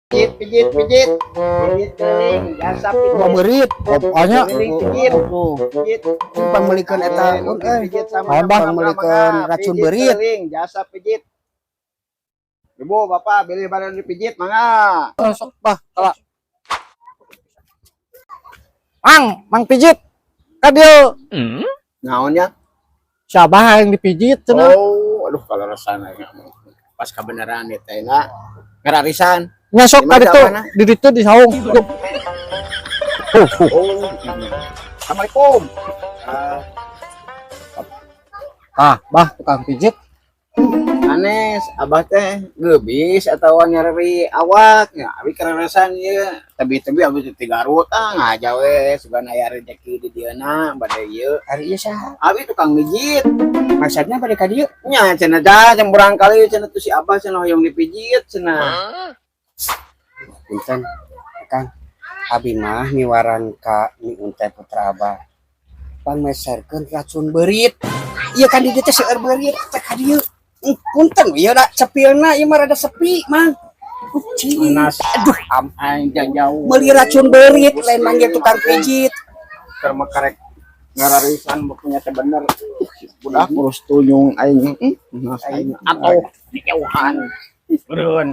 Pijit, pijit, pijit. Pijit keliling, jasa pijit. Coba beurit, pokoknya. Keliling pijit. Pijit. Pangmeulikeun eta un euy. Pijit sama Naon, Bang? Pangmeulikeun racun pijit beurit. keliling, jasa pijit. Ibu, bapak, bilih bade dipijit, mangga. Eh, sok bah, kala. Mang, mang pijit. Ka dieu. Naonnya? Siapa yang dipijit cenah? Oh, aduh, kalau rasana ya. Pas kebenaran ya teh na. Ngararisan. Nya sok ka Gimana ditu, mana? Di ditu di saung. Tuh. Oh. Oh. Assalamualaikum. Ah, Ah, bah, tukang pijit. Anes, abah teh geubis atau nyeri awak ya, abi kararisan ieu. Tebi-tebi abi teh ti Garut, ah, ngaja we sugan aya rezeki di dieuna bade ieu. Ari ieu saha? Abi tukang mijit. Maksudna bade ka dieu? Nya cenah dah jeung barangkali cenah tuh si abah cenah hoyong dipijit cenah. Punten, Kang. Abi mah miwaran ka Miun teh putra abah. Pangmeserkeun racun beurit. Ieu kan di dieu teh seueur beurit teh ka dieu. Punten ieu da cepilna ieu mah rada sepi, Mang. Cing. Manas. Aduh, am Aing jauh. Meuli racun beurit lain manggil tukang pijit. Keur mah karek ngararisan bukunya teh bener. Budak urus tuyung aing. Nas aing atau dijauhan. Beureun.